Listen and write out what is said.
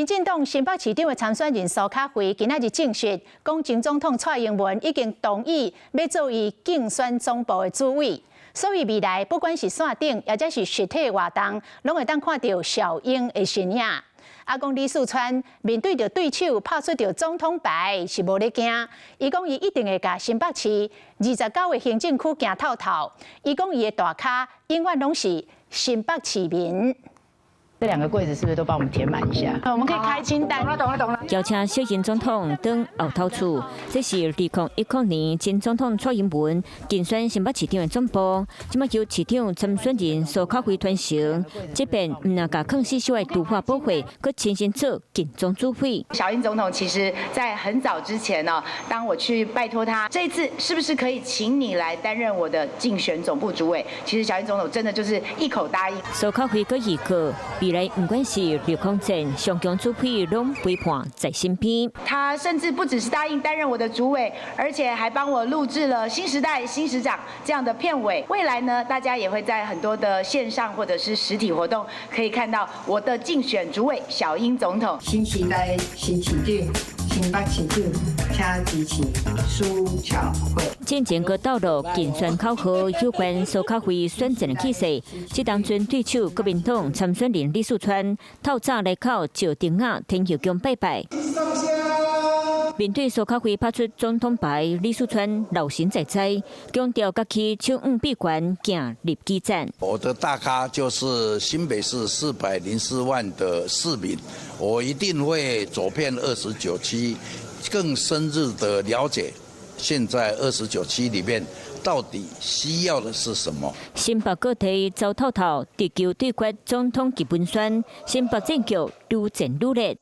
民進黨新北市長的參選人蘇卡輝今仔日證實，講前總統蔡英文已經同意欲做伊競選總部的主委，所以未來不管是線頂抑者是實體活動，攏會當看著小英的身影。啊，講李四川面對著對手拍出著總統牌是無咧驚，伊講伊一定會共新北市29個行政區行透透。伊講伊的大咖永遠攏是新北市民。這兩個櫃子是不是都幫我們填滿一下？我們可以開清單。懂了，懂了，懂了。邀請小英總統當後頭厝，這是2010年前總統蔡英文競選新北市長的總部，這擺由市長參選人蘇巧慧傳承。這遍毋但共囥四小的都華寶會，閣親身做競總主委。小英總統其實在很早之前呢，當我去拜託他，這次是不是可以請你來擔任我的競選總部主委？其實小英總統真的就是一口答應。蘇巧慧閣預告，未來毋管是綠空戰、上強主委，攏陪伴在身邊。他甚至不只是答應擔任我的主委，而且還幫我錄製了《新時代新市長》這樣的片尾。未來呢，大家也會在很多的線上或者是實體活動，可以看到我的競選主委小英總統。新時代新市長，新北市長，請支持蘇巧慧。進前閣透露競選口號有關蘇巧慧選戰的氣勢，這當陣對手國民黨參選人李四川透早來到石碇仔天后宮拜拜。面對蘇巧慧拍出總統牌，李四川老神在在，強調家己手腕比懸，行立基戰。我的大咖就是新北市404萬的市民，我一定會走遍29區，更深入的了解現在29區裡面到底需要的是什麼？新北各地走透透，直球對決總統級文宣，新北戰局愈戰愈烈。